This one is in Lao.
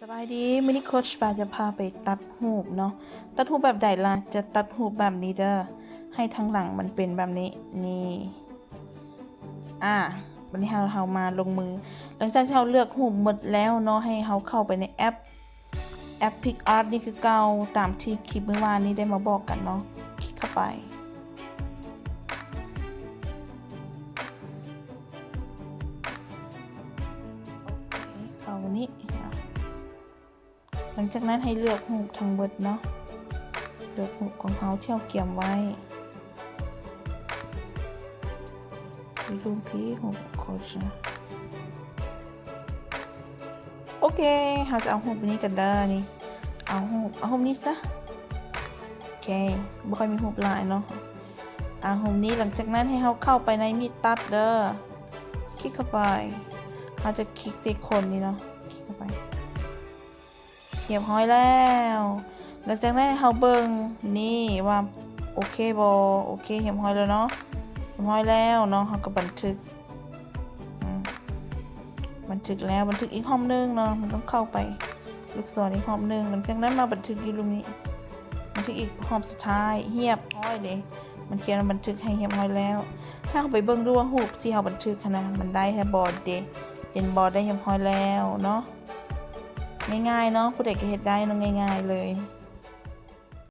ສະບາຍດີ ມື້ນີ້ໂຄດປາຈະພາໄປຕັດຮູບເນາະ. ຕັດຮູບແບບໃດລະ? ຈະຕັດຮູບແບບນີ້ເດີ ໃຫ້ທາງຫຼັງມັນເປັນແບບນີ້ ນີ້ ອາ ບັດນີ້ເຮົາ ເຮົາມາລົງມື. ຫຼັງຈາກທີ່ເຮົາເລືອກຮູບໝົດແລ້ວເນາະ ໃຫ້ເຮົາເຂົ້າໄປໃນແອັບ ແອັບ PicsArt ນີ້ຄືເກົ່າ ຕາມທີ່ຄລິບມື້ວານນີ້ໄດ້ມາບອກກັນເນາະ. ຄລິກເຂົ້າໄປ ໂອເຄ ເຂົ້ານີ້ ຫຼັງຈາກນັ້ນໃຫ້ເລືອກຮູບທັງເບິດເນາະ ເລືອກຮູບຂອງເຮົາທີ່ເຮົາກຽມໄວ້ ຮູບພີຮູບໂຄດ. ໂອເຄ ເຮົາຈະເອົາຮູບນີ້ກັນເດີ ນີ້ ເອົາຮູບ ເອົາຮູບນີ້ຊະ. ໂອເຄ ບໍ່ຄ່ອຍມີຮູບຫຼາຍເນາະ ເອົາຮູບນີ້. ຫຼັງຈາກນັ້ນໃຫ້ເຮົາເຂົ້າໄປໃນມີດຕັດເດີ ຄລິກເຂົ້າໄປ ເຮົາຈະຄລິກໃສ່ຄົນນີ້ເນາະ ຄລິກເຂົ້າໄປ. ຮຽບຮ້ອຍແລ້ວ. ຫຼັງຈາກນັ້ນໃຫ້ເຮົາເບິ່ງນີ້ວ່າໂອເຄບໍ່? ໂອເຄ ຮຽບຮ້ອຍແລ້ວເນາະ ຮຽບຮ້ອຍແລ້ວເນາະ ເຮົາກໍບັນທຶກ ອາ ບັນທຶກແລ້ວ ບັນທຶກອີກຮອບໜຶ່ງເນາະ ມັນຕ້ອງເຂົ້າໄປລູກສອນອີກຮອບໜຶ່ງ. ຫຼັງຈາກນັ້ນມາບັນທຶກຢູ່ລຸ່ມນີ້ ບັນທຶກອີກຮອບສຸດທ້າຍ ຮຽບຮ້ອຍເດ້ ມັນຂຽນວ່າບັນທຶກໃຫ້ຮຽບຮ້ອຍແລ້ວ. ໃຫ້ເຮົາໄປເບິ່ງດູວ່າຮູບທີ່ເຮົາບັນທຶກຫັ້ນນະ ມັນໄດ້ແທ້ບໍ່ເດ້ ເຫັນບໍ່? ໄດ້ຮຽບຮ້ອຍແລ້ວເນາະ. ງ່າຍໆເນາະ ຜູ້ໃດກໍເຮັດໄດ້ເນາະ ງ່າຍໆເລີຍ.